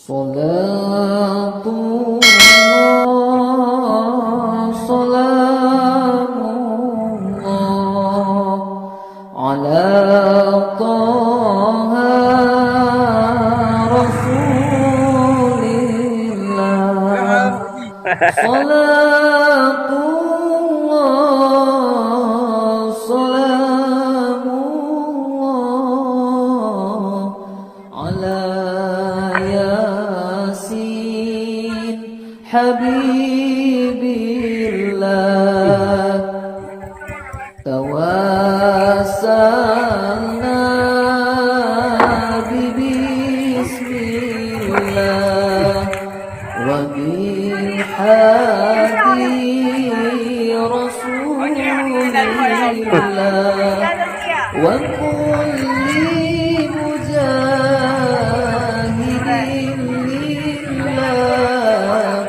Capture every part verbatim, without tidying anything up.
Salatullah, salamullah ala Taha Rasulillah. Salatullah, salamullah ala Yasin Habibillah. Tawassalna bi bismillah wa bil hadi rasulillah wa kulli mujahidin lillah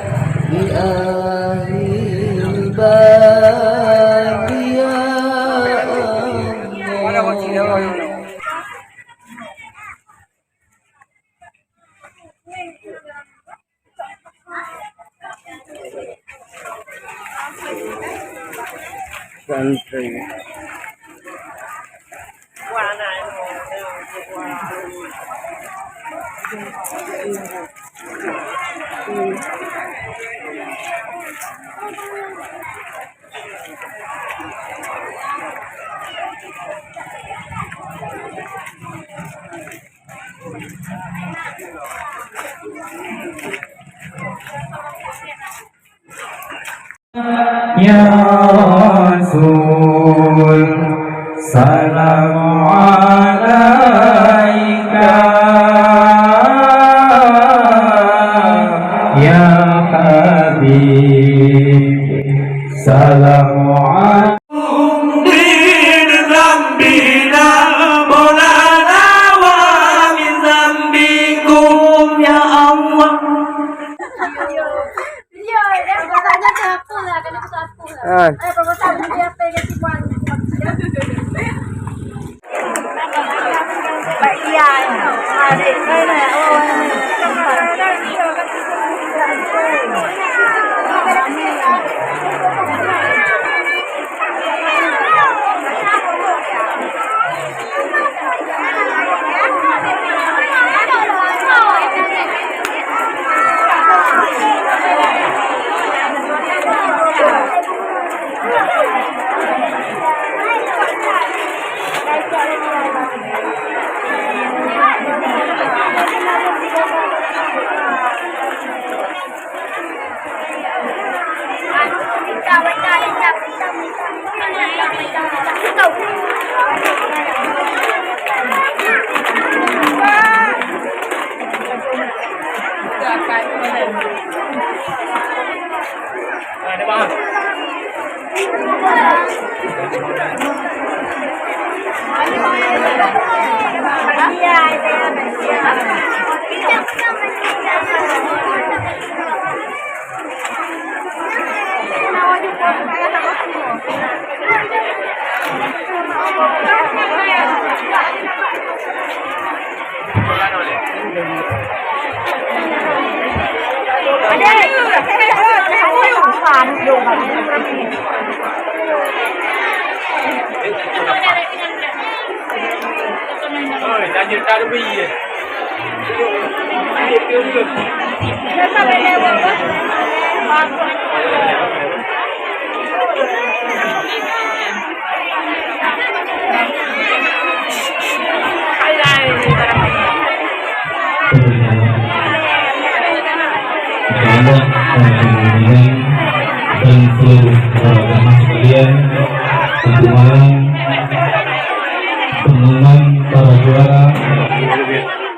bi ahlil bab, ya Allah. Santai. Ya Rasul, salamu alaika. Ya Habib, salamu alaika. Min dzambina maulana wa min dzambikum, ya Allah. Iya, dia katanya siapa lah, kena siapa lah. Ah. Eh, kalau tak, dia apa yang dia buat? Baik, iya, iya. Adik, saya nak, oh, Insyaallah, dan seluruh para jamaah sekalian, untuk malam pengumuman para juara